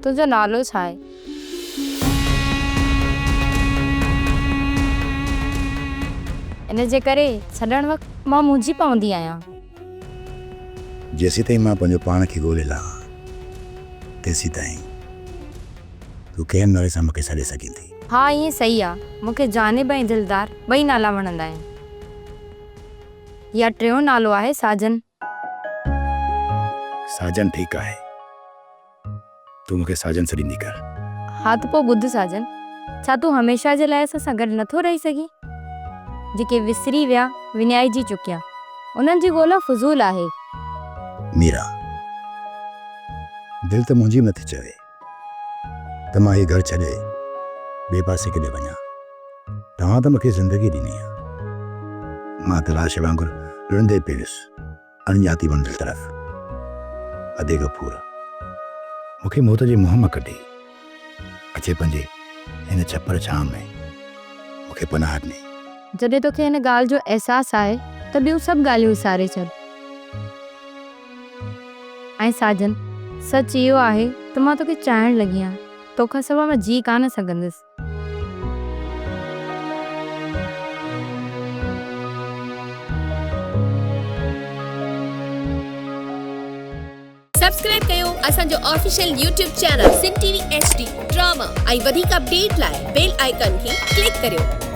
تنهنجو نالو ڇا آهي؟ ان جي ڪري ڇڏڻ وقت مان منهنجي پوندي آهيان. جيسيتائين مان پنهنجو پاڻ کي ڳولي لهان، تيسيتائين تون ڪنهن به نالي سان مون کي سڏي سگهين ٿي. ها ائين صحيح آ. مون کي جانب ۽ دلدار ٻئي نالا وڻندا آهن. يا ٽيون نالو آهي ساجن. ساجن ٺيڪ آهي. تون مون کي ساجن سڏيندي ڪر. ها ته پوء ٻڌ ساجن، ڇا تون هميشه جي لاء اسان سان گڏ نٿو رهي سگهين؟ جيڪي وسري ويا، وڃائجي چڪيا. انهن جي ڳولا فضول آهي. ميرا، دل ته منهنجي به نٿي چوي ته مان هي گهر ڇڏي ٻئي پاسي ڪيڏي وڃان. توهان ته مون کي زندگي ڏني آهي. مان ته لاش وانگر لڙندي پئي ويس. اڻڄاتي منزل طرف. ادي غفور مون کي موت جي منهن مان ڪڍي اچي پنهنجي هن ڇپر ڇانء ۾ مون کي پناهه ڏني. جڏهن توکي هن ڳالهه جو احساس آهي ته ٻيون سڀ ڳالهيون وساري ڇڏ. ۽ ساجن، سچ اهو آهي ته مان توکي چاهڻ لڳي آهيان. توکان سوا مان جي ڪانه سگهندس. سبسڪرائب ڪيو اسان جو official YouTube channel Sindh T V H D drama ۽ وڌيڪ اپڊيٽ لاء بيل آئيڪان کي ڪلڪ ڪريو.